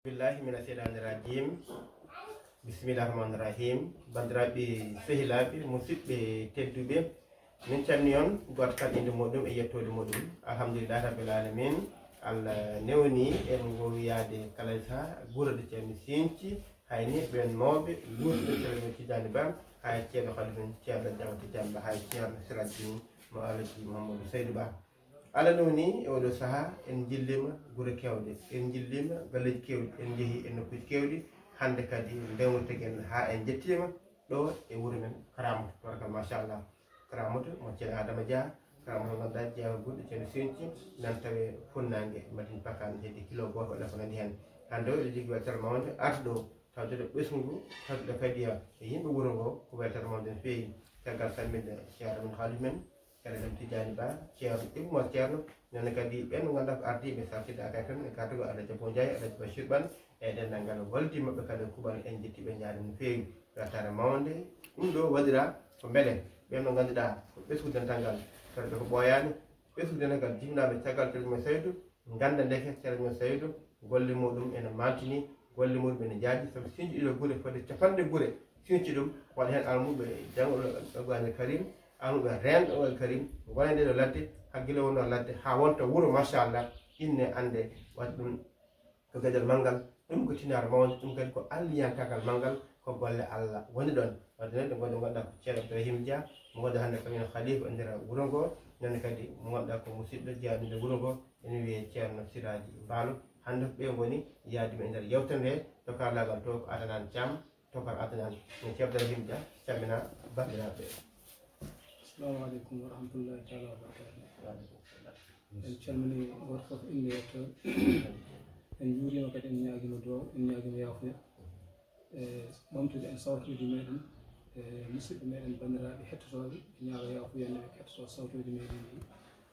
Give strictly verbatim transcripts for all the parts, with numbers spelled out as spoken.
Billahi mina seytaani rajim. Bismillahi rahmaani rahim. Banndiraaɓe sehilaaɓe, musidɓe tedduɓe, min calmini on, gooto kala innde muɗum e yettoode muɗum. Alhamdulillahi rabbil alamin. Allah newni en ngoo wiyaade kala saha guurɗo ceerno Sinci, hayni ɓeen mawɓe luutɓe ceerno Tijaani Ba, hay ceerno Khalifa ceerno Jama Tijaani Ba, hay ceerno Sirajuddin mo Alaji Muhammadu Saydu Ba. Allah newni e oɗo saha en jillima gure kewɗe, en jillima galleji kewɗi, en jeehi e nokkuji kewɗi. Hannde kadi ndewnoten ha en jettima ɗo e wuro men Karamatu. Tabarakalla, machallah. Karamatu mo ceerno Adama Dia, Karamatu mo ganduɗa jeewa gurɗo ceerno Sinci, nan tawe funnangue Madina Pakane, heddi kilo goto walla ko nandi hen. Hannde o eɗen jogui weltere mawde arde ɗo, tawde ɗo ɓesngu, tawde ɗo kadi e yimɓe wuuro ngo ko weltere mawde no feewi. Caggal salminde ceerno men haaldu men, ceerno men Tijaani Ba, ceerno Ibnu Ceerno, noon kadi ɓen mo ganduɗa ko ardiɓe saltiɗa kay tan e gardugo Alaji Abo Ndiaye, Alaji Bachir Ɓan, e denndangal waldi maɓɓe kala e kuuɓal, en jetti ɓe, njaarima no feewi. Weltaare mawnde, ɗum ɗo waɗira ko beele ɓen mo ganduɗa ko ɓesngu dental ngal, kono ɓe ko ɓooyaani, ɓesngu dental ngal jibinaaɓe caggal Ceerno Saydu, ganda ndeke Ceerno Saydu golle muɗum ene mantini, golle muɗum ene jaaji, sabu Sinci ɗiɗo gure fodde capanɗe gure Sinci ɗum, waɗa heen almuɓe jannguɓe Alqur'aanil Karim, almuɓe reenɗo Alqur'aanil Karim, wonande ɗo ladde, hakkille wonno ladde, haa wonta wuro, machallah, inne annde, waɗi ɗum ko geɗal manngal, ɗum ko tinaare mawnde, ɗum kadi ko alliyankaagal manngal, ko golle Allah woni ɗoon. Wadde noon, ɗo gonɗo, ngannduɗaa ko Ceerno Ibrahim Dia, mo ngannduɗaa hannde ko kañum khalifa e nder wuro ngo, noon kadi mo ngannduɗaa ko musidɗo jeyaaɗo nder wuro ngo, ene wiyee Ceerno Siraaji Mbaalo. Hannde ko ɓe ngoni yaadi men e nder yewtere nde, to karallaagal to ko Adnan Thiam, to kar Adnan, min Ceerno Ibrahim Dia, calmina banndiraaɓe. Assalamu aleykum wa rahmatullahi taala wa barakatuh. En calmini gooto fof innde e yettoode. En njuuriima kadi, en ñaagiima duwaw, en ñaagiima yaafuya. E ɓamtude en sawtoji meɗen, e musidɓe meɗen, banndiraaɓe hettotooɓe, ɓe ñaaga yaafuya nde ɓe kettotoo sawtoji meɗen ɗi.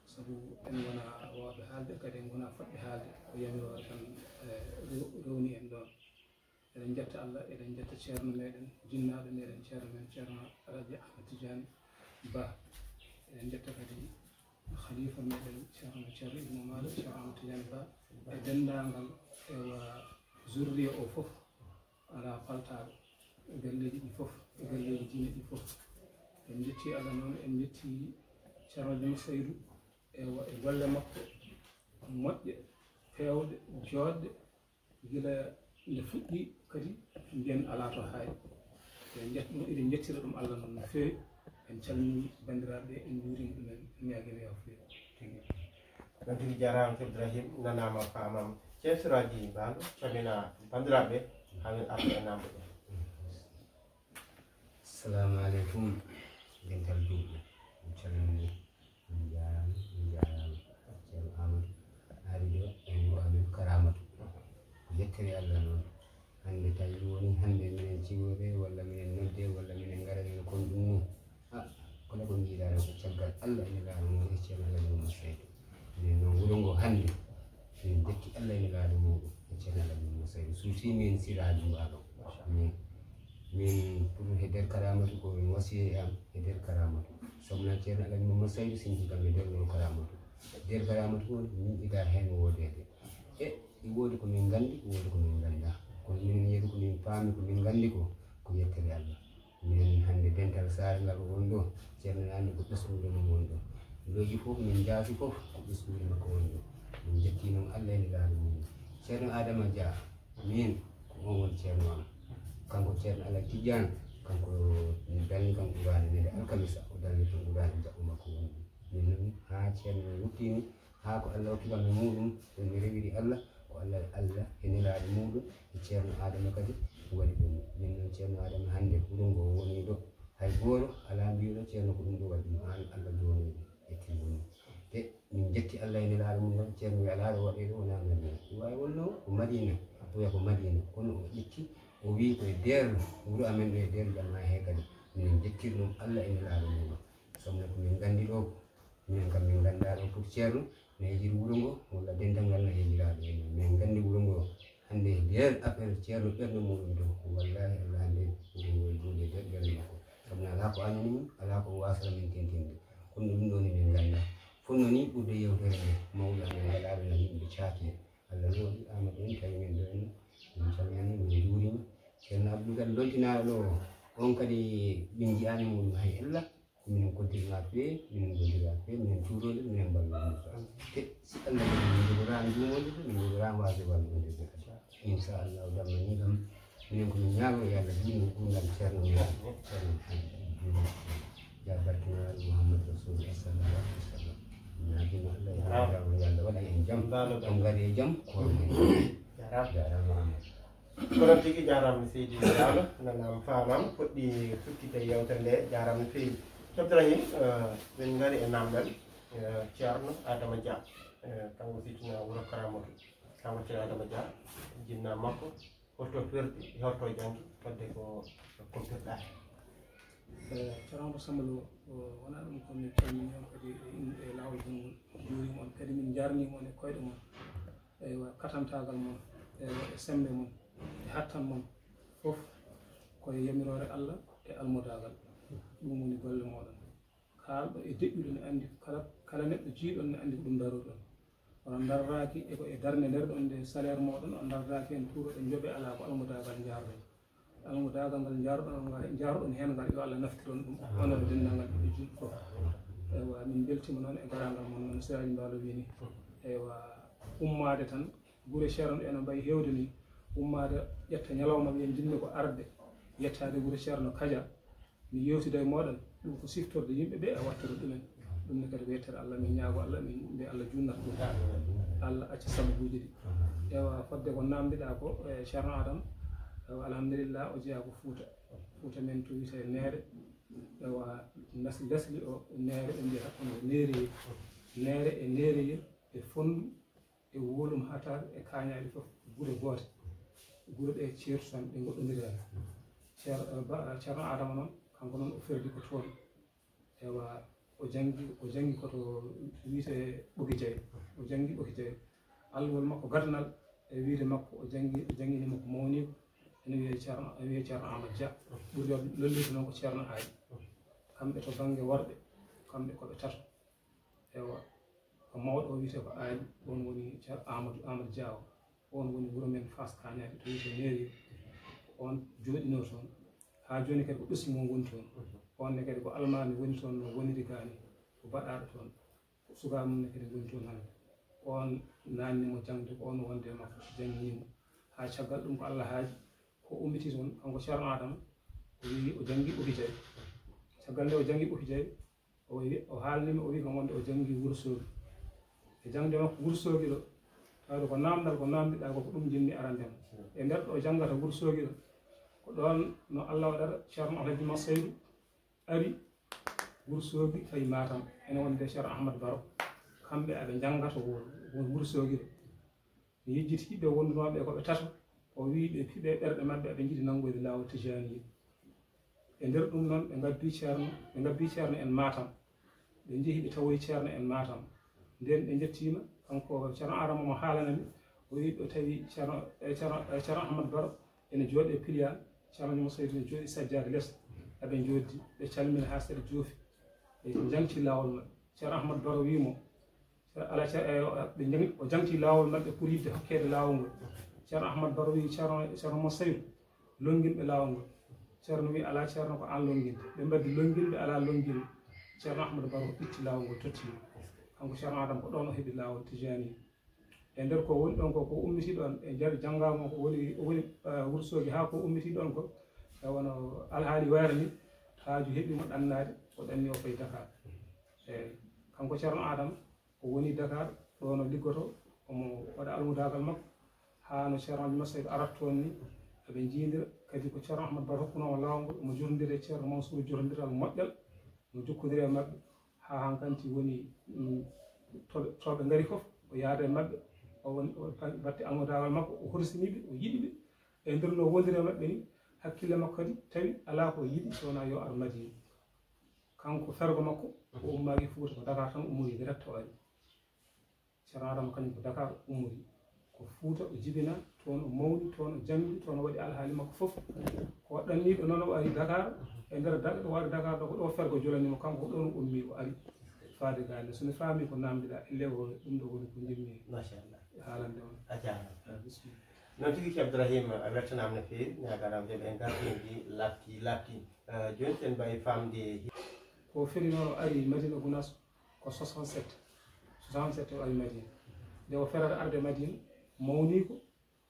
Sabu en ngonaa waawɓe haalde, kadi en ngonaa fotɓe haalde. Ko yamiroore tan, e, rew-, rewni en ɗoon. Eɗen njetta Allah, eɗen njetta ceerno meɗen, jinnaaɗo meɗen, ceerno men, Ceerno Alhaji Ahmad Tidiane Ba. Eɗen njetta kadi khalifa meɗen, ceerno, ceerno Ibnu Maalo, Ceerno Ahmad Tidiane Ba, e denndaangal, ewa, zurriya o fof, alaa paltaaɗo, e galleeji ɗi fof, e galleeji diine ɗi fof. En njetti Allah noon, en njetti Ceerno Jom Saydu, ewa, e golle makko moƴƴe, peewɗe, jooɗɗe, gila nde fuɗɗi kadi, mbiyen alaa to haaɗi. Eɗen njetta ɗum, eɗen njettira ɗum Allah noon no feewi. En calmini banndiraaɓe ɓe, en njuuriima ɗumen, en ñaagiima yaafuya tigi. Noon tigi, jaaraama, Ceerno Ibrahim, nanaama, faamaama. Ceerno Siraaji Baalo, calmina banndiraaɓe ɓe, haa min arta e naamnde ɗe. Assalamu aleykum, dental juulɓe. On calmini, on njaaraama, on njaaraama. Ceerno Amadou ari ɗo e wuro amen Karamatu. Ko yettere Allah noon. Hannde tawi woni hannde minen ciwoɓe, walla minen nodde, walla minen ngara, minen kon ɗum ni. Ah, kono ko mbiɗa ɗo ko caggal Allah e Nelaaɗo mum e Ceerno Alhaji Mamadou Saydou. Minen noon wuro ngo hannde, minen njetti Allah e Nelaaɗo muɗum e Ceerno Alhaji Mamadou Saydou. Suusi min Siraaji Mbaalo. Min, min pour he nder Karamatu ko min wasiyee am he nder Karamatu. Sabu noon Ceerno Alhaji Mamadou Saydou sinti kam e nder wuro Karamatu. Nder Karamatu ko min ida heen woodeede. E, e woodi ko min nganndi, e woodi ko min nganndaa. Kono minen yeru ko min paami, ko min nganndi ko, ko yettere Allah. Minen hannde dental saare ngal won ɗo, Ceerno Nandi ko ɓesnguure mum won ɗo. Looji fof min njaasi fof ko ɓesnguure makko won ɗo. Min njetti noon Allah e Nelaaɗo mum. Ceerno Adama Dia, min ko oon woni ceerno am. Kanko Ceerno Alhaji Tijjaan, kanko mi darni kam Quraana ñande alkamisa, o darni kam Quraana jaɓɓo makko won ɗo. Min noon haa ceerno o ruttini, haa ko Allah okki kam e muɗum, ɗum mi rewiri Allah, ko Allah, Allah e Nelaaɗo muɗum, e Ceerno Adama kadi waɗi ɗum. Min noon Ceerno Adama hannde wuro ngo woni ɗo, hay gooto alaa mbiiɗo Ceerno ko ɗum ɗo waɗi ɗum, aan Allah jooni ɗum e timmunde. Te min njetti Allah e Nelaaɗo mum noon, Ceerno wi alaa ɗo waɗee ɗo wonaa Madina. Ɗum wawi wonno ko Madina, o wiya ko Madina, kono o ƴetti, o wi ko e nder wuro amen ɗo e nder jamma he kadi. Min njettir ɗum Allah e Nelaaɗo mum. Sabu ko min nganndi ɗo, minen kam min nganndaa ɗo pour Ceerno no yejiri wuro ngo, walla dental ngal no yejiraade e mum. Min nganndi wuro ngo hannde e nder affaire Ceerno ɓernde muɗum ɗo. Wallahi Allah hannde wuro ngo e juuɗe nder ɓernde makko. Sabu no alaa ko annani mum, alaa ko waasata min tintinde. Kono ɗum ɗo ni min nganndaa. Fof no ni ɓurde yewtere nde, mawɓe amen ngalaaɓe no yimɓe caaki. Allah no waɗi Amadou en tawi min ɗo en Ngal lontinaaɗo ɗo, on kadi min njiyaani mum hay ella. Minen kontiri ma feewi, minen golliri ma feewi, minen tuurode, minen mballo. Te si Allah jaɓi, min jogotaani duumondire, min jogotaani waasde wallude ɓe kadi. Inchallahu, damma ni kam, minen ko min ñaagoo yo Allah diinu gurdam Ceerno men, Ceerno Mouhamed. Ya barkina Mouhamed Rasulullah sallallahu alaihi wasallam. Ñaagima Allah yo Allah, yo Allah waɗa en jam. On ngari e jam, ko on ngari. Jaaraama. Jaaraama Amadou. Kono tigi jaaraama seydi Diallo, nanaama faamaama, fuɗɗi fuɗɗitde yewtere nde, jaaraama no feewi. Docteur Rahim, eh, min ngari e naamndal, eh, Ceerno Adama Dia, eh, kanko sittinaa wuro Karamatu, kanko Ceerno Adama Dia, jinnaa makko, holto ferti, holto janngi, fodde ko kumpirɗaa heen. Eh, Ceerno Amadou Samba Lo, o, wonaa ɗum ko min calminii on kadi e in-, e laawol gongol, juuriima on kadi, min njaarniima on e koyɗe mon. Eywa, katantaagal mon, eywa, e semmbe mon, e hattan mon, fof ko e yamiroore Allah e almudaagal. Ɗum woni golle mooɗon. Kaalɗo e deƴƴuɗo ne anndi, kala, kala neɗɗo jiiɗon ne anndi ko ɗum daroɗon. Onon ndarraaki e ko e darnde nderɗon nde salaire mooɗon, on ndarraaki heen tuuroɗon njoɓe, alaa, ko almudaagal njaarɗon. Almudaagal ngal njaarɗon, ngal njaarɗon heen ngal, yo Allah naftir on ɗum, onon e denndaangal ɓiɓɓe julɓe fof. Eywa, min mbeltiima noon e garaangal mon, no Siraji Mbaalo wiyi ni. Eywa, ummaade tan, gure Ceerno ene mbayi heewde ni, ummaade ƴetta ñalawma wiya njiɗmi ko arde, yettaade gure Ceerno Kaja, mi yewtida e mooɗon, ɗum ko siftorde yimɓe ɓe e waɗtorde ɗumen. Ɗum ne kadi ko yettere Allah, min ñaago Allah, min mbiya Allah junnata ɗum. Allah acca sababuuji ɗi. Eywa, fodde ko naamndiɗaa ko, e, Ceerno Adama, eywa, alhamdulillah, o jeyaa ko Fuuta. Fuuta men to wiyetee Neere. Eywa, nas-, lesli o Neere ɓe mbiyata kono ko Neeriyel. Neere e Neeriyel e Fonndu e Wolum Hatar e Kaañaaɗi fof gure goote. Gure ɗe ceertu tan, ɗe ngoɗɗondiri tan. Ceer-, eh, ba-, Ceerno Adama noon, kanko noon o ferdi ko toon. Eywa, o janngi, o janngi ko to wiyetee Ɓoki Jaay. O janngi Ɓoki Jaay. Alluwol makko gadanal e wiyde makko, o janngi, o janngini makko mawniiko, ene wiyee Ceerno, ene wiyee Ceerno Amadou Dia. Ɓurdi lolliito noon ko Ceerno Aali. Kamɓe to bannge worɓe, kamɓe ko ɓe tato. Eywa, ko mawɗo o wiyetee ko Aali, oon woni Ceerno Amadou, Amadou Dia o. Oon woni wuro men Faas Kaañaaɗi to wiyetee Neeriyel. Ko oon jooɗinoo toon. Haa jooni kadi ko ɗosi mum woni toon. Oon ne kadi ko almaami woni toon no woniri gaa ni. Ko baɗaaɗo toon. Ko sukaaɓe mum ne kadi ngoni toon hannde. Oon naanni mo jaŋde, ko oon wonde e makko, janngini mo. Haa caggal ɗum ko Allah haaji, ko ummiti toon, kanko Ceerno Adama, o wiyi o janngi Ɓoki Jaay. Caggal nde o janngi Ɓoki Jaay, o wi-, o haalni mi, o wi kam wonde o janngi Wuro Soogi. E jaŋde makko Wuro Soogi ɗo, tawde ko naamndal ko naamndiɗaa ko, ko ɗum njiɗmi arande mo. E nder ɗo janngata Wuro Soogi ɗo, ko ɗoon no Allah waɗata Ceerno Alhaji Masayru ari Wuro Soogi fayi Matam, ene wonde Ceerno Ahmad Baro. Kamɓe aɓe njanngata wo, wo Wuro Soogi ɗo. Mi yejjiti ɓe wondunooɓe ko ɓe tato, o wiyi ɓe piɓe ɓerɗe maɓɓe, aɓe njiɗi nanngoyde laawol Tijaani. E nder ɗum noon, ɓe ngaddi Ceerno, ɓe ngaddi Ceerno en Matam. Ɓe njehi ɓe tawoyi Ceerno en Matam. Nden ɓe njettiima, kanko Ceerno Adama mo haalana mi, o wiyi ɓe tawi Ceerno, e Ceerno, e Ceerno Ahmad Baro ene jooɗi e piliyaan, Ceerno Alhaji Masayru ene jooɗi sajjaade les. Aɓe njooɗdi, ɓe calmina haa seeɗa joofi. Ɓe njaŋti laawol maɓɓe. Ceerno Ahmad Baro wiyi mo, Ala Ceer-, e, o, ɓe njaŋ-, o jaŋti laawol maɓɓe pour yiɗde hokkeede laawol ngol. Ceerno Ahmad Baro wiyi Ceerno, Ceerno Masayru, lonngin ɓe laawol ngol. Ceerno wiyi, "Alaa Ceerno, ko aan lonngin." Ɓe mbaddi lonngin ɓe, alaa lonngin. Ceerno Ahmad Baro itti laawol ngol, totti mo. Kanko Ceerno Adama ko ɗoon o heɓi laawol Tijaani. E nder ko woni ɗoon ko, ko ummitii ɗoon, e nder janngaango ko woni, o woni, eh, Wuro Soogi haa ko ummitii ɗoon ko, e wano alhaali wayra ni, haaju heɓi mo ɗannaade, o ɗanni o fayi Dakar. Eeyi, kanko Ceerno Adama, o woni Dakar, ɗoon o liggotoo, omo waɗa almudaagal makko, haa no Ceerno Alhaji Masayru arata toon ni, eɓe njiidira, kadi ko Ceerno Ahmad Baro hokkunoo mo laawol ngol, omo jotondira e Ceerno Mansuur jotondiral moƴƴal, no jokkondiri e maɓɓe, haa hankanti woni, mm, to ɓe, to ɓe ngari fof, o yaada e maɓɓe, o woni, o batti almudaagal makko, o horsini ɓe, o yiɗi ɓe. E nder no wondiri e maɓɓe ni, hakkille makko kadi tawi alaa ko yiɗi so wonaa yo ar Madina. Kanko fergo makko, o ummaaki Fuuta, ko Dakar tan ummori direct o ari. Ceerno Adama kañum ko Dakar ummori. Ko Fuuta o jibinaa, toon o mawni, toon o janngi, toon o waɗi alhaali makko fof. Ko ɗanniiɗo noon o ari Dakar, e nder Dak-, o ari Dakar ɗo, ko ɗo fergo jolani mo, kanko ko ɗoon o ummi, o ari faade galle. So mi faami ko naamndiɗaa, elle o ɗum ɗo woni ko njiɗmi Machallah. Haalande on. A jaaraama. Bismillah. Noon tigi, Ceerno Abdourahim, a weltanaama no feewi, ñaagaanaama nde ɓe ngardiiji laaɓti, laaɓti. Eh, jooni sen mbawi faamde. Ko ferinooɗo ari Madina Gunaas ko soixante-sept. Soixante-sept o ari Madina. Nde o ferata arde Madina, mawni ko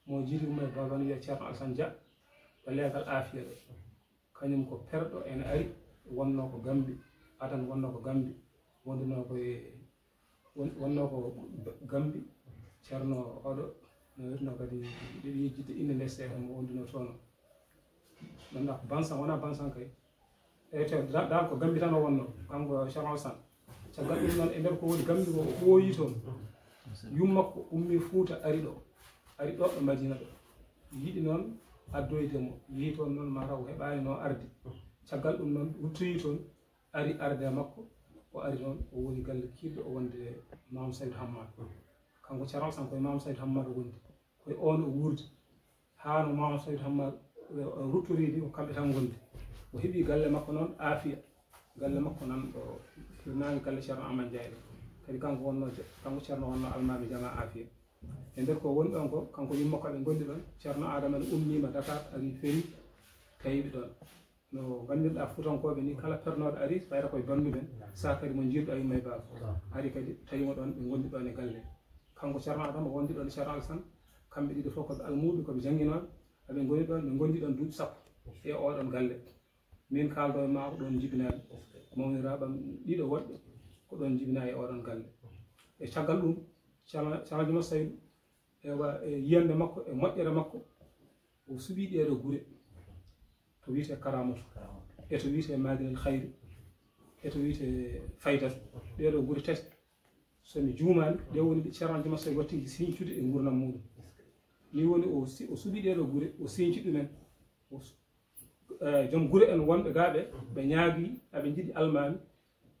mo jiidi mo e baaba no wiya Ceerno Alassane Dia, ɗo leegal Afiya ɗo. Kañum ko perɗo ene ari, wonnoo ko Gambi, adan wonnoo ko Gambi, wondunoo ko e, won-, wonnoo ko Gambi, Ceerno oɗo, no wiyetnoo kadi, ɗiɗi yejjitde innde nde seeɗa mo wondunoo toon o. Ɗum ɗa ko Bansan, wonaa Bansan kay. Eyi, te da-, dal ko Gambi tan o wonnoo, kanko Ceerno Alassane. Caggal ɗum noon, e nder ko woni Gambi ko, o ɓooyi toon. Yummakko ummii Fuuta, ari ɗo, ari ɗo ɗo Madina ɗo. Yiɗi noon addoyde mo, yehi toon noon, mataw o heɓaani no arde. Caggal ɗum noon, ruttoyi toon, ari arde e makko, o ari noon, o woni galle kiiɗɗo, o wonde Maam Saydu Hammaat. Kanko Ceerno Alassane ko e Maam Saydu Hammaat o wondi, ko e oon o wuurdi. Haa no Maam Saydu Hammaat, eh, ruttori ni, ko kamɓe tan ngondi. O heɓi galle makko noon, Afiya. Galle makko nan ɗo hirnaange galle Ceerno Aman Njaay ɗo. Kadi kanko wonno, kanko Ceerno wonno almaami jamaa Afiya. E nder ko woni ɗon ko, kanko yumma ko ɓe ngondi ɗon, Ceerno Adama ne ummiima Dakar, ari feri, tawi ɓe ɗon. No nganndirɗaa Fuutankooɓe ni, kala pernooɗo ari, ɓayra koye banndu men, saa kadi mo njiiruɗaa yumma e baaba. Ari kadi, tawi mo ɗon, ɓe ngondi ɗon e galle. Kanko Ceerno Adama wondi ɗon e Ceerno Alassane, kamɓe ɗiɗo fof ko ɓe almuuɓe, ko ɓe jannginooɓe, ɓe ngoni ɗon, ɓe ngondi ɗon duuɓi sappo e oɗon galle. Min kaaldo e maako ɗon jibinaani, mawniraaɓe am ɗiɗo woɗɓe ko ɗon jibinaa e oɗon galle. E caggal ɗum, Ceerno, Ceerno Alaji Saydu, ewa, e yiyannde makko, e moƴƴere makko, o suɓii ɗee ɗoo gure. To wiyetee Karaamatu, e to wiyetee Maadinal Khayri, e to wiyetee Faydatu. Ɗee ɗoo gure tati, so mi juumaani, ɗe woni ɗe Ceerno Alaji Saydu waɗti siñcude e nguurndam muuɗum. Ni woni o si-, o suɓii ɗee ɗoo gure, o siñci ɗumen. O su-, eh, joom gure en wonɓe gaa ɓe, ɓe ñaagii, aɓe njiɗi almaami,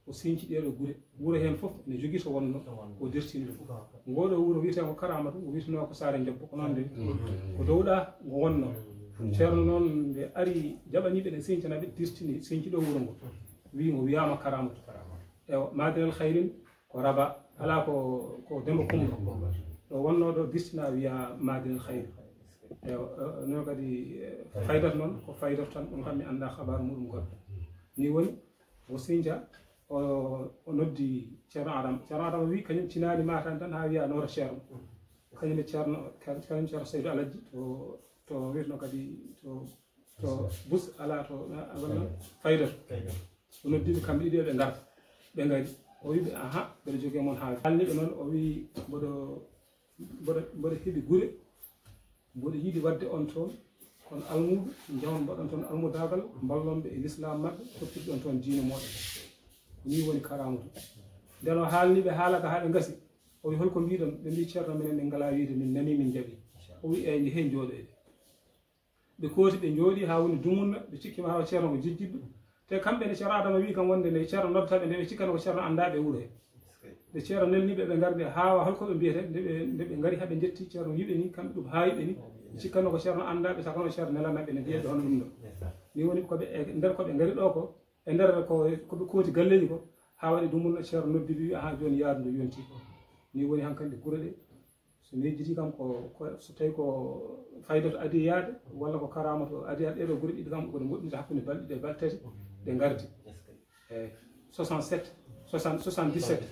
o siñci ɗee ɗoo gure. Wuro heen fof ene jogii to wonnoo, o dirtini ɗum. Ngoo ɗoo wuro wiyetee ko Karaamatu, o wiyetenoo ko Saare Njobbo, ko noon de. Ko Dowɗa ngo wonnoo. Ceerno noon nde ari jaɓanii ɓe, ene siñcana ɓe, dirtini, siñci ɗoo wuro ngo. Wii ngo wiyaama Karaamatu. Ewa, Maadinal Khayrin ko Raba, alaa ko, ko Demba Kumba. Ɗo wonnoo ɗo dirtinaa wiyaa Maadinal Khayri. Ewa, eh, noon kadi, eh, Faydatu noon, ko Faydatu tan, ɗum kam mi anndaa habaaru muuɗum goɗɗo. Ni woni, o siñca, o, o noddi Ceerno Adama. Ceerno Adama wi, kañum tinaani maataani tan haa wiyaa noota Ceerno. Kañum e Ceerno, kañum Ceerno Saydu Alaji, to, to wiyetnoo kadi, to, to Bus alaa to, a, a, walla Faydatu. O noddi ɓe kamɓe ɗiɗo, ɓe ngarta. Ɓe ngari. O wi ɓe, "Aha, mbeɗa jogii e mon haaju." Haalni ɓe noon, o wi, "Mboɗo, mboɗo, mboɗo heɓi gure, mboɗo yiɗi waɗde on toon kon almuuɓe, njahon mbaɗon toon almudaagal, mballon ɓe e lislaam maɓɓe, toppitoɗon toon diine mooɗon." Ko nii woni Karaamatu. Nden o haalni ɓe haala ka haa ɓe ngasi. O wi, "Hol ko mbiɗon?" Ɓe mbi, "Ceerno, minen min ngalaa wiyde, min nanii, min njaɓi." O wi, "Eey, njehee njooɗoyde." Ɓe kooti, ɓe njooɗii haa woni dumunna, ɓe cikki mataw Ceerno ko jejjitɗo. Te kamɓe ne, Ceerno Adama wii kam wonde nde Ceerno noddata ɓe, nde ɓe cikkano ko Ceerno anndaa ɓe e wuro he. Nde Ceerno nelni ɓe, ɓe ngardi haa wa hol ko ɓe mbiyete, nde ɓe, nde ɓe ngari haa ɓe njetti Ceerno, yiɓe ni, kamɓe ɗum haa yiɓe ni, ɓe cikkano ko Ceerno anndaa ɓe, sakano Ceerno nelana ɓe, ne mbiya ɓe hono ɗum ɗo. Ni woni ko ɓe, e nder ko ɓe ngari ɗo ko, e nder ko, ko ɓe kooti galleeji ko, haa waɗi dumunna Ceerno noddi ɓe, wii, "Ahaa, jooni yaadu ndu yonti." Ni woni hankandi gure ɗe, so mi yejjitii kam ko, ko, so tawii ko Faydatu adii yaade, walla ko Karaamatu adii yaade, ɗee ɗoo gure ɗiɗi kam, ko ɗe ngoɗɗinta hakkunde balɗe ɗiɗi e balɗe tati, ɗe ngardi. Eyi, soixante-sept, soixante, soixante-dix-sept,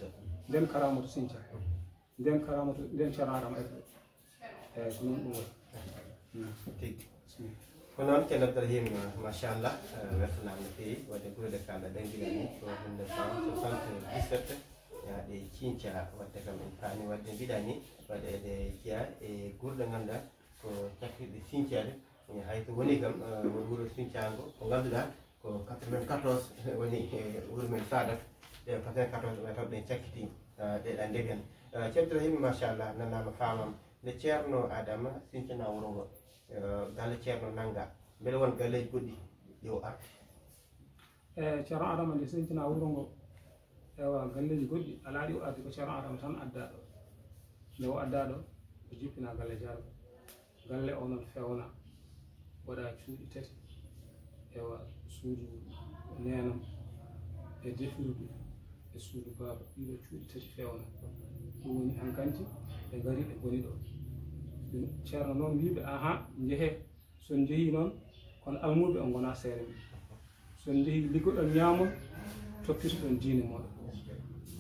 nden Karaamatu siñca. Nden Karaamatu, nden Ceerno Adama ari. Eyi, ko noon ɗum woni. Mm. Tigi. Bismillah. Ko noon, Ceerno Abdourahim, machallah, eh, weltanaama no feewi. Waɗde gure ɗe kaalɗa ɗen gila ni, ko mille neuf cent soixante-dix-sept, eh, ɗe ciñca. Waɗde kam en paami, waɗde mbiɗa ni, waɗde eɗe jeyaa e gure ɗe ngannduɗaa ko cakkitiiɗe siñcaade. Eh, hay so wonii kam, eh, won wuro siñcaango ko ngannduɗaa ko quatre-vingt-quatorze woni, eh, wuro men Saadatu. Ɗen quatre-vingt-quatorze ɓe taw ɗen cakkitii, eh, ɗe ɗan ndeɓi en. Eh, Ceerno Ibrahima, machallah, nanaama, faamaama. Nde Ceerno Adama siñcanaa wuro ngo, eh, galle Ceerno nanngaa, mbele won galleeji goɗɗi ɗi o arti? E Ceerno Adama nde siñcanaa wuro ngo, ewa, galleeji goɗɗi alaa ɗi o arti, ko Ceerno Adama tan addaa ɗo. Nde o addaa ɗo, o jippinaa galle Jaarɗo. Galle o noon feewnaa, waɗaa cuuɗi tati, ewa, suudu neenam e defirdu e suudu baaba, ɗiɗo cuuɗi tati feewnaa. Ɗum woni hankanti ɓe ngari ɓe ngoni ɗo. Ceerno noon wiiɓe, aha, njehee. So on njehii noon, kono almuuɓe on ngonaa seere mum. So on njehii liggoɗon, ñaamon, toppitoɗon diine mooɗon.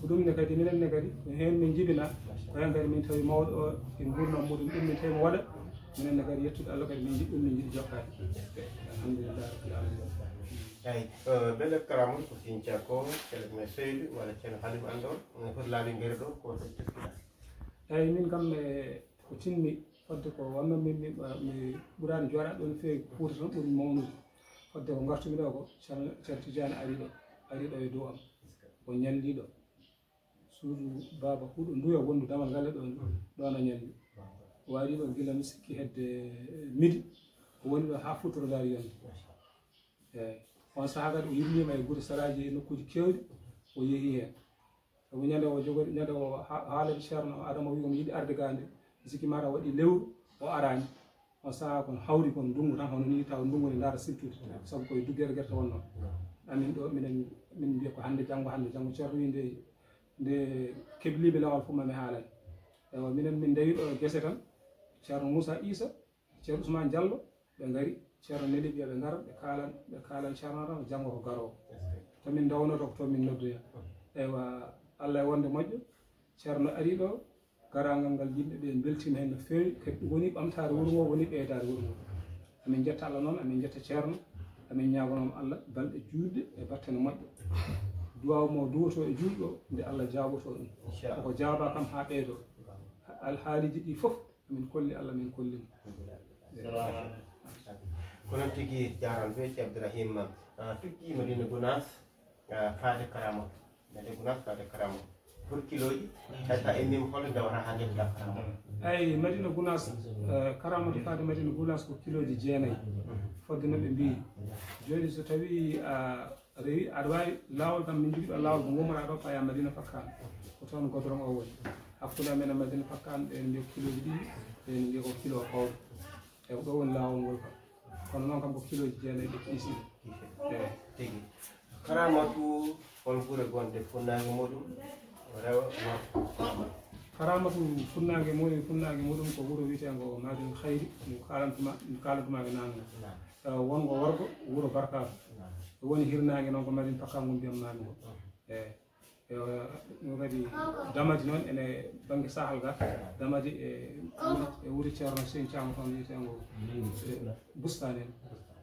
Ko ɗum ne kadi, minen ne kadi, ko heen min njibinaa, ko heen kadi min tawi mawɗo o e nguurndam muɗum, ɗum min tawi mo waɗa. Minen ne kadi, yettude Allah kadi, min njiɗ ɗum, min njiɗi jokkaade. Alhamdulillahi rabbil alamin. Eyi, eh, bele karamun ko sin cako, ceerno Seydou walla ceerno Halim Andor, eh, foti laabi ngari ɗo, ko so teskiɗa. Eyi, min kam, eh, ko tinmi fodde ko wonno min, min, mi ɓuraani jooɗaade ɗo no feewi, Fuuta tan ɓuri mawnude. Fodde ko ngartumi ɗo ko, ceerno, ceerno Tidiane ari ɗo, ari ɗo e dow am. O ñalli ɗo. Suudu baaba huɗo nduya wondu damal ngalle ɗo, ɗo na ñalli. O ari ɗo gila mi sikki hedde midi, o woni ɗo haa futuro daari yonde. Eyi, on sahaa kadi o yirliima e gure saraaji e nokkuuji keewɗi, o yehi heen. Sabu ñande o jogori, ñande o ha-, haalani ceerno Adama o wi omo yiɗi arde ga nde, mi sikki mataw waɗi lewru, o araani. On sahaa kon hawri kon ndungu tan, hono ni taw ndungu ne ndaara siltude, sabu koye duggere gerte wonno. Amin ɗo, minen, min mbiya ko hannde janngo, hannde janngo, ceerno wi nde, nde kebliiɓe lawal fof mami haalani. Ewa, minen min ndewi ɗo gese tan, ceerno Moussa Issa, ceerno Ousmane Diallo, ɓe ngari, ceerno neli ɓe, ɓe ngara, ɓe kaalan, ɓe kaalan ceerno tan, janngo ko garoowo. To min ndawnoto ko to min noddoya. Ewa, Allah e wonde moƴƴo, ceerno ari ɗo, garaangal ngal yimɓe ɓe mbeltiima heen no feewi, kadi ɗum woni ɓamtaare wuro ngo, woni ɓeydaare wuro ngo. Amin njetta Allah noon, amin njetta ceerno, amin ñaagonooma Allah balɗe juutɗe e battane moƴƴe. Duwaaw mo duwoto e juulɗo nde Allah jaaboto ɗum. Koko jaabaa kam haa ɓeydoo. Alhaaliiji ɗi fof, amin kolli Allah, min kolli mo. Ko noon tigi, jaaral be Ceerno Abdourahim, ah, tuggi Madina Gounass, ah, faade Karamatu. Madina Gounass faade Karamatu. Pour kiloji, hay sa inni mo hol ndawata ha ndeɓda Karamatu. Ay, Madina Gounass, eh, Karamatu faade Madina Gounass ko kiloji jeenayi. Fodde no ɓe mbiyi. Jooni so tawi a rewi, aɗa wawi laawol kam, min jogui ɗo laawol ko gomora ɗo paya Madina Fakkan. Ko toon godorong o woni. Hakkude amen e Madina Fakkan, ɓen mbiya ko kiloji ɗiɗi, ɓen mbiya ko kilo fawde. E ko ɗo woni laawol ngol kam. Kono noon kam ko kiloji jeenayi ɓe kiisi. Eyi. Tigi. Karamatu, hol gure gonɗe funnaange muɗum? Rewa, worgo. Karamatu funnaange muɗum, funnaange muɗum ko wuro wiyeteengo Madin Khayri, mi kaalantuma, mi kaalantuma e naange. Naam. Eh, wongo worgo, wuro Barkaatu. Naam. Woni hirnaange noon ko Madin Pakka ngon mbiyam naange ngo. Eyi. Ewa, ɗum kadi damadi noon ene bannge sahal ga, damadi e, e wuro Ceerno Seyni Caam toon wiyeteengo, e Bustaan en.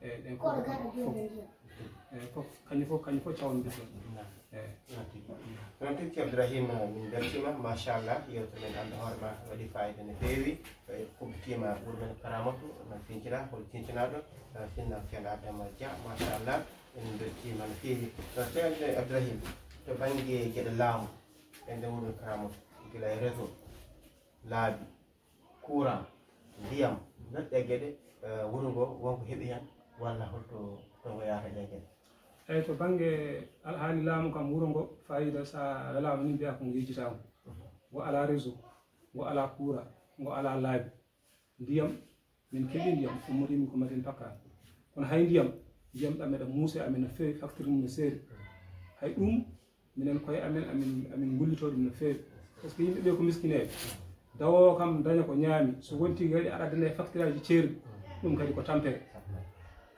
Eyi, ɗen fof, fof, eyi, fof, kañum fof, kañum fof cawan mbiɗon. Eyi. Noon tigi, Ceerno Ibrahima, min mbeltiima, machallah, yewtere men Anndu Hoore Ma waɗi fayida no feewi, e kubbitiima wuro men Karamatu, no fincina, hol fincinaaɗo, eh, finna Ceerno Adama Dia, machallah. En mbeltiima no feewi. No, Ceerno Ibrahim, to bannge geɗe laamu, e nder wuro Karamatu, gila e réseau, laabi, courant, ndiyam, nder ɗe geɗe, eh, wuro ngo wonko heɓi heen, walla holto to ngo yahata ɗe geɗe? Eyi, to bannge alhaali laamu kam, wuro ngo, fayida, so a welaama ni, mbiyaa ko ngo yejjitaama. Ngo alaa réseau, ngo alaa courant, ngo alaa laabi. Ndiyam, min keɓi ndiyam, ummotiimi ko Madina Pakka. Kono hay ndiyam, ndiyam ɗam eɗa muuse, amin no feewi, facture mum no seeri. Hay ɗum, minen koye amen, amin, amin ngullitoo ɗum no feewi. Par ce que yimɓe ɓe ko miskineeɓe. Dawoowo kam daña ko ñaami, so wonti kadi aɗa addana e facture aji ceerɗi, ɗum kadi ko tampere.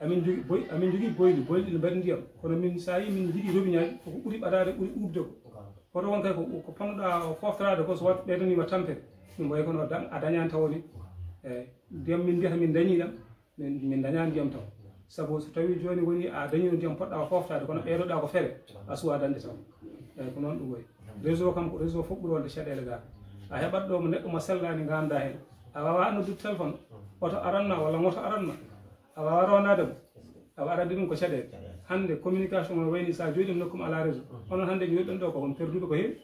Amin jogi boy-, amin jogii boyli, boyli ɗi no mbaɗi ndiyam. Kono min, so a yii min njiɗi robinet aji, koko ɓuri ɓadaade, ɓuri uɓde ko. Hoto won kay ko, ko ponnoɗaa o fooftoraade ko, so wat ɓeydaniima tampere, ɗum wayi kono dañ-, a dañaani taw ni. Eyi, ndiyam min mbiyata min dañii ɗam, min, min dañaani ndiyam taw. Sabu so tawii jooni woni a dañiino ndiyam poɗɗaa o fooftaade, kono ɓeydoɗaa ko fere, a suwaa dañde taw. Eyi, ko noon ɗum wayi. Réseau kam ko réseau fof ɓuri wonde caɗeele ga. A heɓat ɗo mo neɗɗo mo sellaani nganndaa heen. A waawaa noddude téléphone, oto aran ma walla ngoto aran ma. A waawaa roonaade mo. Awa arande ɗum ko caɗeele. Hannde communication no wayni so a jooɗiima nokku mo alaa réseau. Onon hannde jooɗiɗon ɗo ko on perduɓe ko heewi.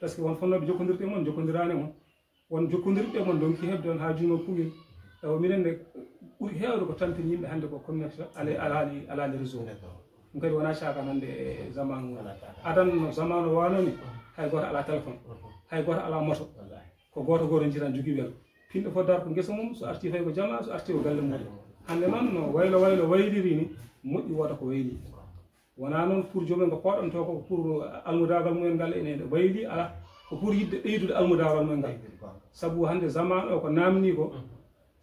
Par ce que won fonnooɓe jokkondirde e mon, jokkondiraani e mon. Won jokkondirɓe e mon ndonki heɓde on haa juumo kuwin. Tawa minen ne ɓuri heewde ko tampini yimɓe hannde ko connexion ala, alaali, alaali réseau. Ɗum kadi wonaa caakaan hannde e zamaanu ngu. Adan no zamaanu waano ni, hay gooto alaa téléphone, hay gooto alaa moto. Ko gooto gooto njiitan jogii welo. Pinɗo fof darto ngesa mum, so artii fay ko jamaa, so artii ko galle mum. Hannde noon no waylo waylo wayliri ni, moƴƴi wooda ko wayli. Wonaa noon pour jomen ko pooɗantoo ko, ko pour almudaagal mumen ngal ene wayli, alaa. Ko pour yiɗde ɓeydude almudaagal mumen ngal. Sabu hannde zamaan o ko naamnii ko,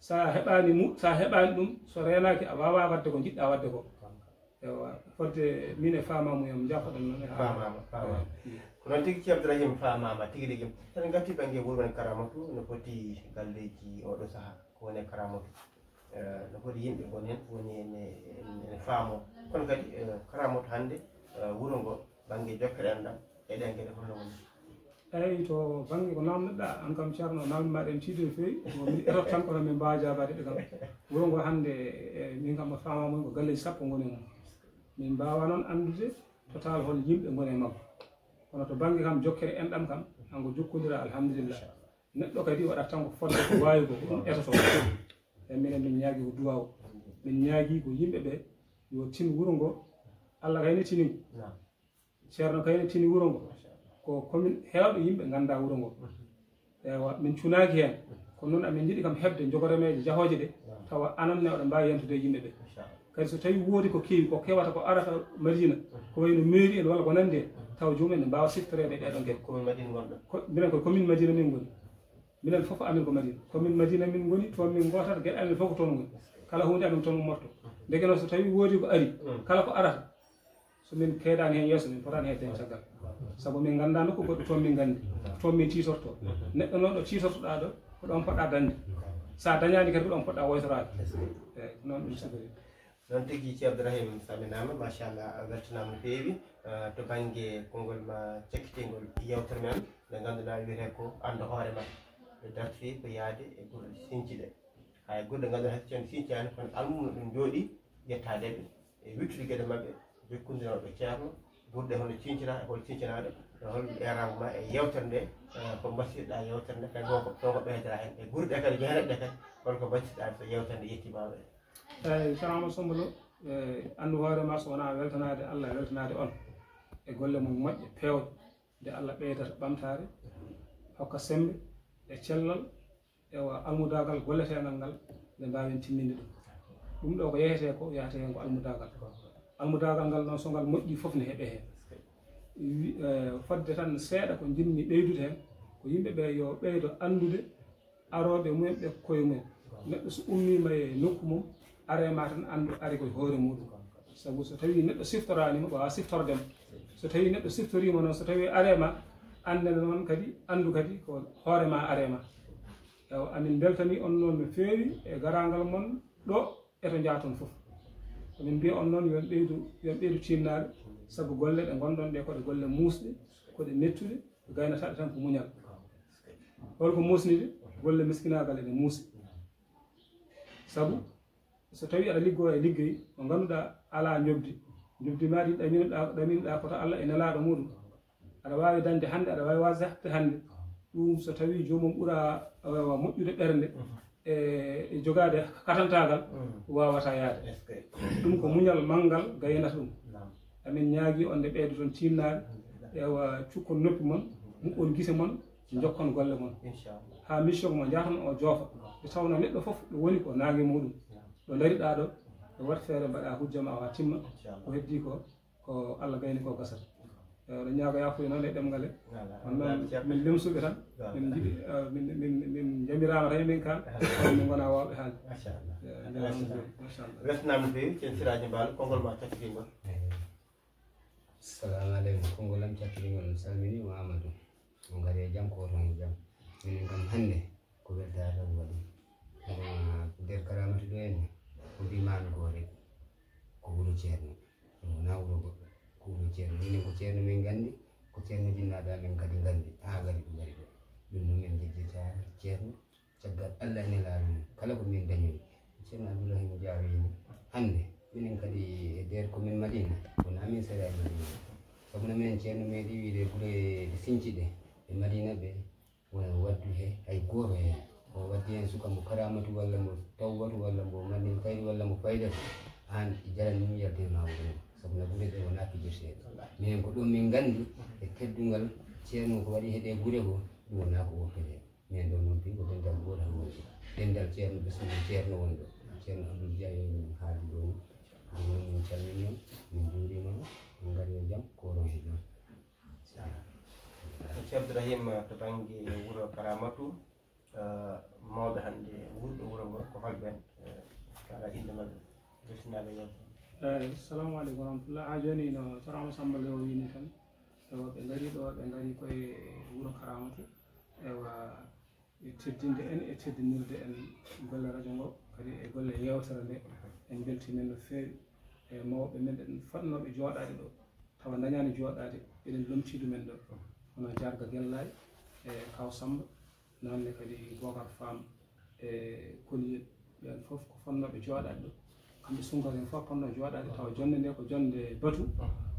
Sa heɓani mu sa heɓani ɗum, so reenaki a wawa wadde ko jiɗɗa wadde ko. Ewa, fodde min e famamu yam jafo ɗon noon e haala. Famama, famama. Ko noon tigi, Ceerno Abdourahim, famama tigi rigi. Tan gatti bangge wuro men Karamatu, no foti galleji oɗo saaha ko woni e Karamatu. Eh, no foti yimɓe ngon heen woni ene ene faamo. Kono kadi eh, Karamatu hannde eh, wuro ngo bangge jokkere enɗam e ɗen geɗe holno woni? Eyyi, to bangge ko namdoɗa an kam, Ceerno, namdima ɗen tiiɗi no feewi. Ko min eto tan kono min mbawa jabade ɗe kam. Wuro ngo hannde e min kam mo famamon ko galleji sappo ngoni e mum. Min mbawa noon anndude total hol yimɓe ngoni e makko. Kono to bangge kam jokkere enɗam kam, hanko jokkodira, alhamdulillah. Neɗɗo kadi waɗata tan ko fodde ko wawi ko, ko ɗum etoto. E minen min ñaagi ko duwaw. Min ñaagi ko yimɓe ɓe yo tin wuro ngo. Allah kayne tini. Ceerno kayne tini wuro ngo. Ko komin hewɓe yimɓe ganda wuro ngo. Ewa, min cunaaki heen. Kono noon amin njiɗi kam heɓde jogoremeeje jahooje ɗe, tawa anon ne oɗon mbaawi yantude e yimɓe ɓe. Kadi so tawii woodi ko kewi, ko kewata ko arata Madina, ko wayno mairie en walla ko nanndi heen, tawa joomum en ne mbaawa siftoreede e ɗeeɗoo geɗe. Ko min Madina ngonɗon? Ko, minen koye commune Madina min ngoni. Minen fof amin ko Madina. Commune Madina min ngoni, toon min ngootata, geɗe amin fof ko toon ngoni. Kala huunde amin ko toon ummortoo. Ndeke noon so tawii woodi ko ari, kala ko arata, so min keedaani heen yeeso, min potaani hedde heen caggal. Sabu min nganndaa nokku goɗɗo toon min nganndi, toon min tiitortoo. Neɗɗo noon ɗo tiitortoɗaa ɗo, ko ɗoon poɗɗaa dañde. So a dañaani kadi ko ɗoon poɗɗaa woytoraade. Eeyi, ko noon ɗum sifori. Noon tigi, Ceerno Abdourahim, salminaama, machallah, a weltanaama no feewi. Eh, to bannge konngol ma cakkitingol yeewtere men, nde ngannduɗaa wiyetee ko anndu hoore ma. Ɓe dartii ko yahde e gure siñci ɗe. Hay gure ɗe ngannduɗaa hay so ceerno siñcaani, kono almuudo ɗum jooɗii yettaade ɓe e wiɗtude geɗe maɓɓe, jokkondiral e ceerno, gure ɗe holno ciñcira e hol ciñcanaade, e hol eeraango ma e yeewtere nde, eh, ko mbasiyɗaa yeewtere nde, kadi won ko, won ko ɓeydora heen. E gure ɗe kadi, jehreeɗe ɗe kadi, hol ko mbasiyɗaa so yeewtere nde yettiima ɗo? Eeyi, Ceerno Amadou Samb Lo, eh, anndu hoore ma so wonaa weltanaade Allah, weltanaade on e golle mon moƴƴe, peewɗe, nde Allah ɓeydata ɓamtaare, hokka semmbe e cellal, ewa, almudaagal golleteengal ngal, nde mbaawen timminde ɗum. Ɗum ɗo ko yehetee ko, yahatee heen ko almudaagal. Almudaagal ngal noon, so ngal moƴƴii fof ne heɓee heen. Wi-, eh, fodde tan seeɗa ko njiɗmi ɓeydude heen, ko yimɓe ɓe yo ɓeydo anndude arooɓe mumen ɓe koye mumen. Neɗɗo so ummiima e nokku mum, aree ma tan anndu ari koye hoore muɗum. Sabu so tawii neɗɗo siftoraani mo, waawa siftorde mo. So tawii neɗɗo siftoriima noon, so tawii aree ma, annde noon kadi, anndu kadi ko hoore ma aree ma. Ewa, amin mbeltanii on noon no feewi e garaangal mon ɗo e to njaaton fof. Ko min mbiya on noon, yo on ɓeydu, yo on ɓeydu tiinnaade, sabu golle ɗe ngonɗon ɗe ko ɗe golle muusɗe, ko ɗe mettuɗe, ko gaynataɗe tan ko muñal. Hol ko muusni ɗe? Golle miskinaagal ene muusi. Sabu so tawii aɗa liggoo e liggey mo ngannduɗaa alaa njoɓdi, njoɓdi ma ndi ɗaminoɗaa, ɗaminoɗaa ko to Allah e Nelaaɗo muɗum, aɗa waawi dañde hannde, aɗa waawi wasde hannde. Ɗum so tawii joomum ɓura, eh, moƴƴude ɓernde e, e jogaade katantaagal, waawata yahde. Ɗum ko muñal manngal gaynata ɗum. Amin ñaagii on nde ɓeydoton tiinnaade, ewa, cukkon noppi mon, muɓɓon gite mon, njokkon golle mon. Haa mission mo njahton o joofa. Nde tawnoo neɗɗo fof ɗo woni ko naange muɗum. Ɗo ndariɗaa ɗo, e waɗ feere mbaɗaa hujja ma o haa timma. Ko heddii ko, ko Allah gayni ko gasata. Ewa, ɗo ñaago yaafuya noon e ɗemngal he. Kono noon min limsuɓe tan. Min njiɗi, eh, min, min, min njamiraama tan e min kaan. Kono min ngonaa waawɓe haalde. Machallah. Ewa, njaaraama no feewi. Machallah. Weltanaama no feewi, Ceerno Siraaji Mbaalo, konngol ma cakkitingol. Salamu aleykum. Konngol am cakkitingol, mi salminiima Amadou. On ngarii e jam, kooton e jam. Minen kam hannde ko weltaare tan waɗi. Hono nder Karamatu ɗo en, ko mbiimaami ko rek, ko wuro ceerno. Ɗum wonaa wuro goɗɗo, ko wuro ceerno. Minen ko ceerno min nganndi, ko ceerno jinnaaɓe amen kadi nganndi. Haa ngari ɗo ngari ɗo. Ɗum noon min njejjitaare ceerno. Caggal Allah e Nelaaɗo mum, kala ko min dañori, Ceerno Abdourahim Dia wiini. Hannde, minen kadi e nder commune Madina, wonaa min seeɗa e Madina. Sabu no minen ceerno meeɗi wiide gure ɗe siñci ɗe, e Madina ɓe wona waddu he hay gooto heen. O waddi heen suka mo Karamatu walla mo Tawbatu walla mo Madina Kayri walla mo Faydatu. Aan e jaran mum yaltin ma wuro ngo. Sabu no gure ɗe wonaa pijirteeɗe. Minen ko ɗum min nganndi e teddungal ceerno ko waɗi he ɗe gure ko, ɗum wonaa ko woppetee. Min ɗo noon tigi ko dental gootal woni ɗo. Dental ceerno ɓe suudu ceerno woni ɗo. Ceerno Abdoul Dia yo min haali ɗo. Ɗum noon min calmini on, min njuuriima on, on ngari e jam, kooron e jam. Ceerno Abdourahim to bannge wuro Karamatu, Eh, mawɓe hannde wurɓe wuro ngo, ko holɓe en? Eh, kala innde maɓɓe, beltinaaɓe yewtere. Eh, salamu aleykum wa rahmatullah. Ha jooni no Ceerno Amadou Samba Lewo wiini tan. Ewa, ɓe ngari ɗo, ɓe ngari koye wuro Karamatu. Ewa, e teddinde en, e teddinirde en golle radio ngo, kadi e golle yewtere nde. En mbeltii men no feewi. E mawɓe men ɓen fotnooɓe jooɗaade ɗo, tawa ndañaani jooɗaade, eɗen lomtii ɗumen ɗo. Hono Jarga Gellaay, e Kaw Samba, noon ne kadi Bokar Faam, e Koliyel, ɓeen fof ko fotnooɓe jooɗaade ɗo. Kamɓe Sunkareeɓe fof fotnoo jooɗaade, tawa jonnde nde ko jonnde batu,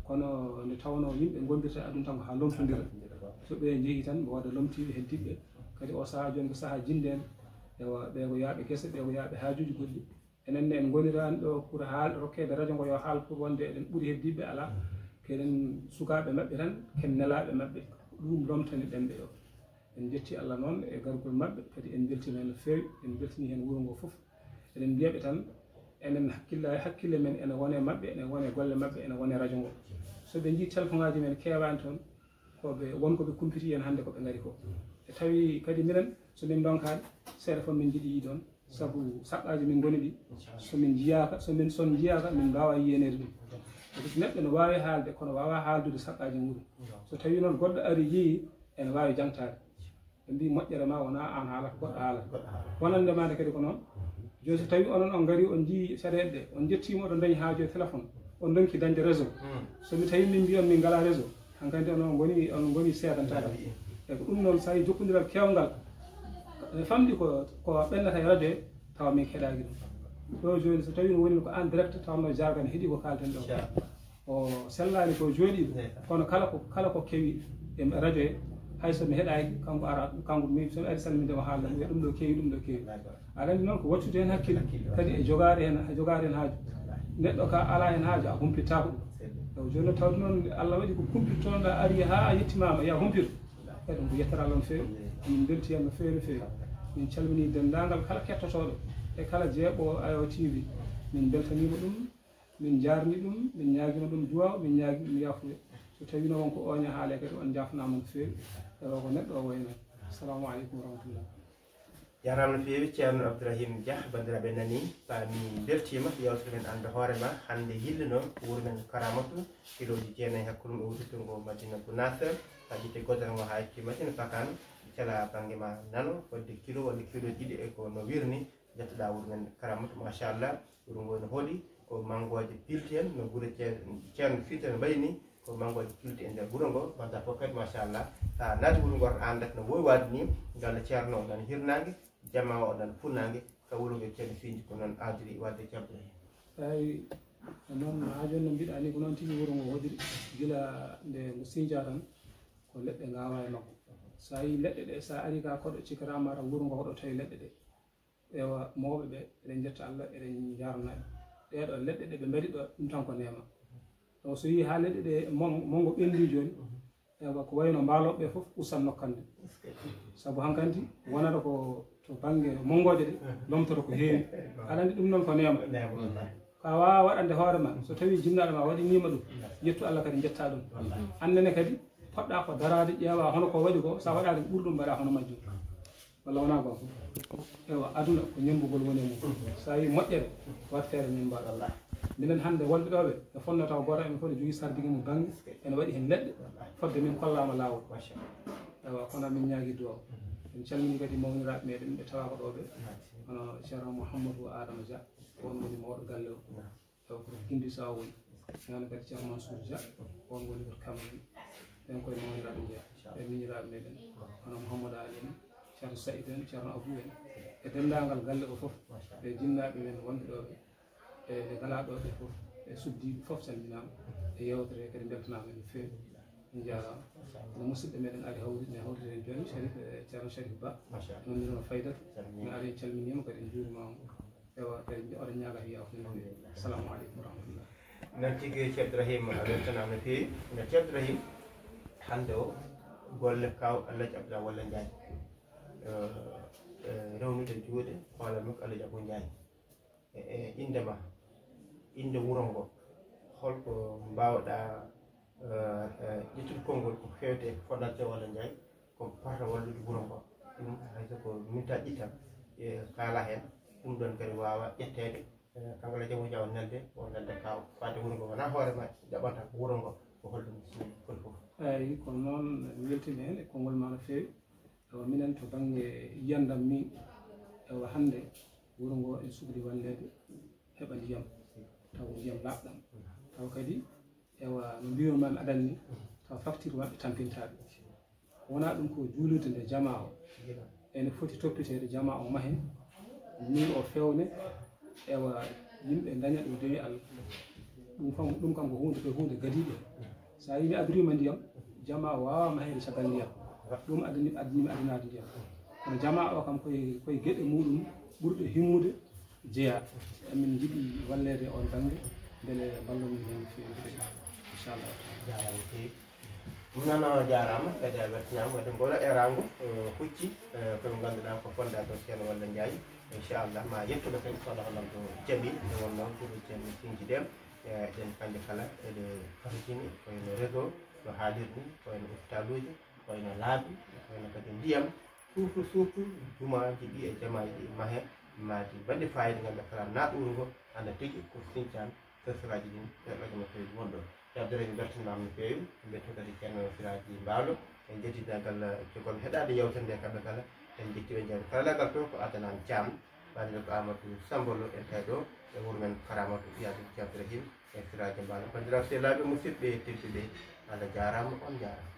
kono nde tawnoo yimɓe ngollirta e aduna tan ko haa lomtondira. So ɓe njehii tan, ɓe waɗa lomtiiɓe heddiiɓe. Kadi o sahaa jooni ko sahaa jinnde en, ewa, ɓe ko yaaɓe gese, ɓe ko yaaɓe haajuuji goɗɗi. Enen ne en ngoniraani ɗo pour haal, rokkeede radio ngo yo haal pour wonde eɗen ɓuri heddiiɓe, alaa. Keɗen sukaaɓe maɓɓe tan, ken nelaaɓe maɓɓe. Ɗum lomtani ɗen ɓe ɗo. En njetti Allah noon e gargol maɓɓe, kadi en mbeltiima heen no feewi, en mbeltini heen wuro ngo fof. Eɗen mbiya ɓe tan, enen hakkilla-, hakkille men ene wone maɓɓe, ene wone golle maɓɓe, ene wone radio ngo. So ɓe njii téléphone aji men keewaani toon, ko ɓe, won ko ɓe kumpiti en hannde ko ɓe ngari ko. E tawi kadi minen, so min ndonkaani, seeɗa fof min njiɗi yiide on, sabu saqqaaji min ngoni ɗi. So min njiyaaka, so min, so on njiyaaka, min mbaawa yiyaneede ɗum. Sabu neɗɗo no waawi haalde, kono waawaa haaldude saqqaaji muuɗum. So tawi noon goɗɗo ari yii, ene waawi jaŋtaade. Ɓe mbii moƴƴere ma wonaa aan haalata, goɗɗo haalata. Wonande ma nde kadi ko noon. Jooni so tawi onon on ngari, on njii caɗeele ɗe, on njettiima oɗon ndañi haaju e téléphone, on ndonki dañde réseau. So mi tawi min mbii on min ngalaa réseau, hankadi onon on ngoni, on ngoni seedantaagal. E ko ɗum noon, so tawi jokkondiral keewngal, e famɗi ko, ko ɓennata e radio he, tawa min keɗaaki ɗum. Ɗo jooni so tawi no woni ko en direct, tawanno Jarga ne heɗii ko kaalten ɗo. O sellaani ko jooɗiiɗo, kono kala ko, kala ko kewi e radio he, hay so mi heɗaaki, kanko ara, kanko mi, so mi ari salminde mo, haalna mo, wiya ɗum ɗo kewi, ɗum ɗo kewi. Aɗa anndi noon ko waccude heen hakkille, kadi e jogaade heen, e jogaade heen haaju. Neɗɗo ka alaa heen haaju, a humpittaako ɗum. Taw jooni noon tawde noon Allah waɗi ko kumpittoɗaa, ari haa a yettimaama, ya humpito. Kadi ɗum ko yettere Allah no feewi. Min mbeltiima no feewi, no feewi. Min calminii denndaangal kala kettotooɗo e kala jeeɓo Ayo T V. Min mbeltaniima ɗum, min njaarnii ɗum, min ñaagiima ɗum duwaaw, min ñaagii ɗum yaafuya. So tawiino won ko ooña haale kadi, on njaafnaama no feewi. Tawa ko neɗɗo o wayi noon. Assalamu aleykum wa rahmatullah. Jaaraama no feewi, Ceerno Abdourahim Dia. Banndiraaɓe nanii, paami, mbeltiima. Yewtere men Annda Hoore Ma hannde yilli noon ko wuro men Karamatu, kilooji jeenayi hakkunde ɗo wuro ngo Madina Gunaas, haa ƴettee goodal ngo haa ƴettee Madina Pakaan, cala bannge ma nano, fodde kilo walla kilooji ɗiɗi e ko no wirni, njettoɗaa wuro men Karamatu, machallah. Wuro ngo no hooɗi, ko manngooje pilti en, no gure Cee-, Ceerno Fiito no mbayi ni, ko manngooje pilti e nder wuro ngo, wadda fof kadi, machallah. Sa naati wuro ngo, aɗa annda no wowi waade ni, galle Ceerno o nan hirnaange, jamaa o nan funnaange, ka wuro ngo Ceerno Fiiji ko noon aadiri waɗde, Ceerno Ibrahima. Eeyi, noon haa jooni no mbiɗaa ni, ko noon tigi wuro ngo hoodiri, gila nde ngo sinjaa tan, ko leɗɗe ngaawaa e makko. So a yii leɗɗe ɗe, so a arii ka koɗo, cikkata ma tan wuro ngo hoɗo tawi leɗɗe ɗe. Ewa, mawɓe ɓe, eɗen njetta Allah, eɗen njaarna ɓe. Ɗee ɗoo leɗɗe ɗe ɓe mbaɗi ɗo, ɗum tan ko neema. Donc, so yii haa leɗɗe ɗe mon-, monngo ɓenndii jooni, ewa, ko wayno mbaalooɓe ɓe fof usan nokkande. Sabu hankadi wonata ko to bannge monngooje ɗe, lomtoto ko heewi. Aɗa anndi ɗum noon ko neema. Neema, wallahi. Ko a waawaa waɗande hoore ma, so tawii jinnaaɗo ma waɗiniima ɗum, yettu Allah kadi njettaa ɗum. Wallahi. Aan nene kadi, poɗɗaa ko daraade, ƴeewaa hono ko waɗi ko, so a waɗaani ko ɓuri ɗum, mbaɗaa hono majjum. Walla wonaa goonga? Ewa, aduna ko ñemmbugol woni e mum. So a yii moƴƴere, waɗ feere ñemmbaa ɗum. Minen hannde wonɓe ɗoo ɓe, ɓe fotnoo taw gooto e men fof ne jogii sardigi mum bannge, ene waɗi heen leɗɗe, fodde min kollaama laawol. Machallah. Ewa, kono min ñaagii duwaaw. En calminii kadi mawniraaɓe meɗen ɓe tawaaka ɗoo ɓe, hono Ceerno Mouhamadou Adama Dia, ko oon woni mawɗo galle o. Taw ko Gindi Sawo woni. Noon kadi Ceerno Mansour Dia, oon woni ko Cameroun. Ɓeen koye mawniraaɓe njeyaa. Ɓe miñiraaɓe meɗen. Hono Mouhamadou Ali en, Ceerno Saïd en, Ceerno Abou en. E denndaangal galle o fof. E jinnaaɓe men wonɓe ɗoo ɓe. E ɓe ngalaa ɗoo ɓe fof. E suddiiɓe fof calminaama. E yeewtere kadi mbeltanaama no feewi. En njaaraama. No musidɗo meɗen ari hawri, ne hawri en jooni, Sharif, eh, Ceerno Sharif Ba. Machallah. Noon no Faydata. Calminii. Mi ari en calminiima kadi en njuuriima mo. Ewa, kadi oɗon ñaagaa yo yaafuya no feewi. Assalamu aleykum wa rahmatullah. Noon tigi, Ceerno Ibrahim, a weltanaama no feewi. No Ceerno Ibrahim, hannde o, golle kaaw Alhaji Abdoulaye Walla Ndiaye, eh, eh, rewnude juuɗe hoore makko Alhaji Abou Ndiaye. E, e innde ma, innde wuro ngo, holko mbaawɗaa, eh, eh, ƴettude konngol ko feewte e fotnante Walla Ndiaye, ko porta wallude wuro ngo? Ɗum hay so ko minta ƴittan e kaala heen, ɗum ɗoon kadi waawa ƴetteede. Kanko la jamo jaw nelde o nelde kaw fade wuro ngo wona hoore ma jaɓanta wuro ngo ko holɗum sini foti fof. Eeyi, kono noon mi weltiima heen e konngol ma no feewi. Ewa minen to bannge yiyandam min, ewa hannde wuro ngo en sukli walleede heɓa ndiyam, taw ko ndiyam laaɓɗam, taw kadi ewa no mbiymi ma mi adan ni, taw facture maɓɓe tampintaɓe. Wona ɗum ko juulirde nde jamaa o ene foti toppiteede, jamaa o mahe, miir o fewne, ewa yimɓe daña ɗo dewi Allah. Ɗum kam ɗum kam ko hunde ko hunde gadiiɗo. So a yimi adorima ndiyam, jamaa o wawa mahede caggal ndiyam. Ɗum addani addani addanaade ndiyam. Kono jamaa o kam koye koye geɗe muɗum ɓurɗe himmude jeeya. Emin jiɗi walleede on bannge mbele mballon min heen no feewi kadi, inchallahu taala. Jaaraama no feewi. Ɗum noon o jaaraama kadi a weltanaama wadde ngolo erango hucci ko ɓe ngannduɗaa ko fondation Ceerno Walla Ndiaye. Inchallah ma yettuɓe kadi so Allah hollan to jaɓi nde wonnoo groupe Ceerno Sinji ɗen eɗen kannje kala eɗe fototini ko wayno réseau no haalirni, ko wayno hôpitaluuji, ko wayno laabi, ko wayno kadi ndiyam, surtout surtout jumaaji ɗi e jamaaji ɗi mahe maadi mbaɗi fayida ngannduɗaa kala naat wuro ngo annda tigi ko Sinthiane. Sesiraaji ɗin ɓe ɓaɗi no feewi wonɗo. Yabdere mi weltanimaama no feewi, en mbeltanii kadi Ceerno Siraaji Mbaalo, en njetti dental coggal heɗaade yewtere nde kamɓe kala, en njetti ɓe njaari kala lagal to ko Adnan Thiam, ɓaade ko Amadou Sambolo en tawi ɗo e wuro men Karamatu Iyadu Thiam Ibrahim e Siraaji Mbaalo. Banndiraaɓe sehilaaɓe musidɓe tedduɓe, Allah jaaraama, on njaaraama.